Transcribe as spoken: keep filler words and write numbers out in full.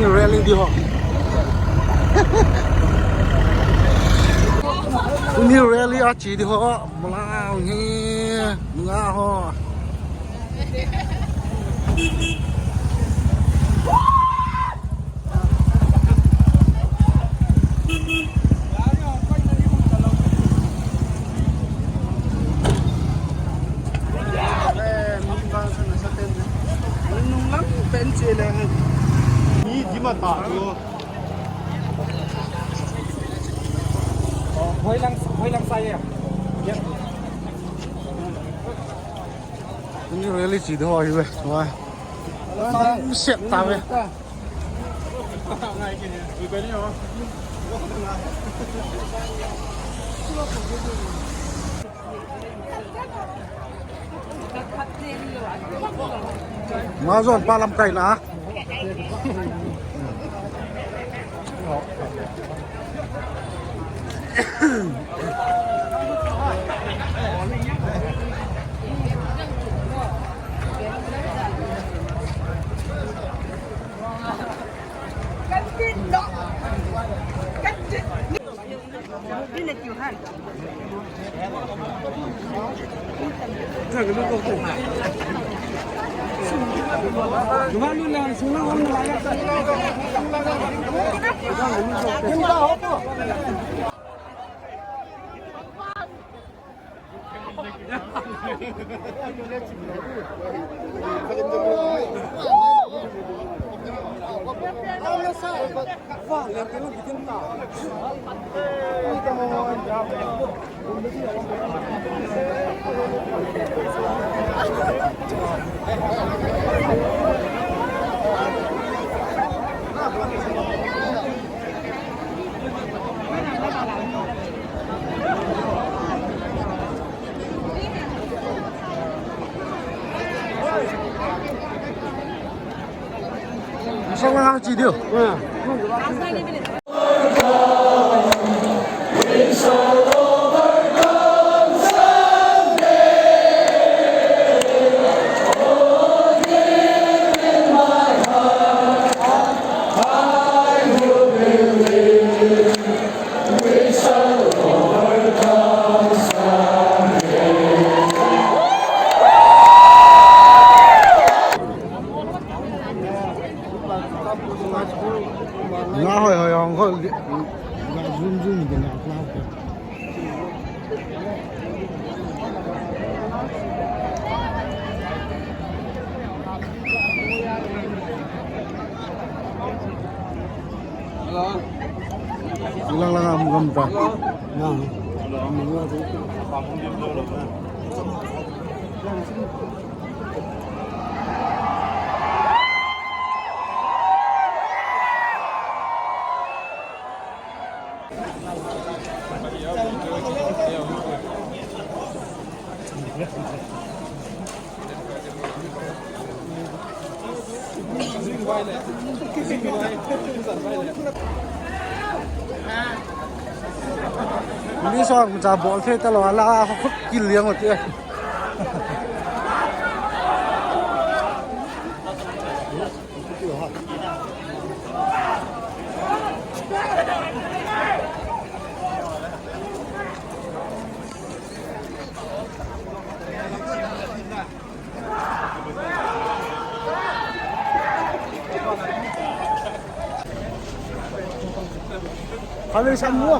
Rally di ho. Tuni rally a chi di ho. Mala ni nga ho. Hoilang, hoilang saya. Ya. Ini rally chi do hi ve. Wah. Siap ta ve. Nga jon pa lamkai na. Masang lang ako, Chidio. Nga hoi hoi hong hoi. Nga zoom zoom din nga klau ko. Hello. Ilang lang ang gamta. Hello. Nang. Ni song cha bol thei ta lo la, khut kil liang ti. Kami sa mua.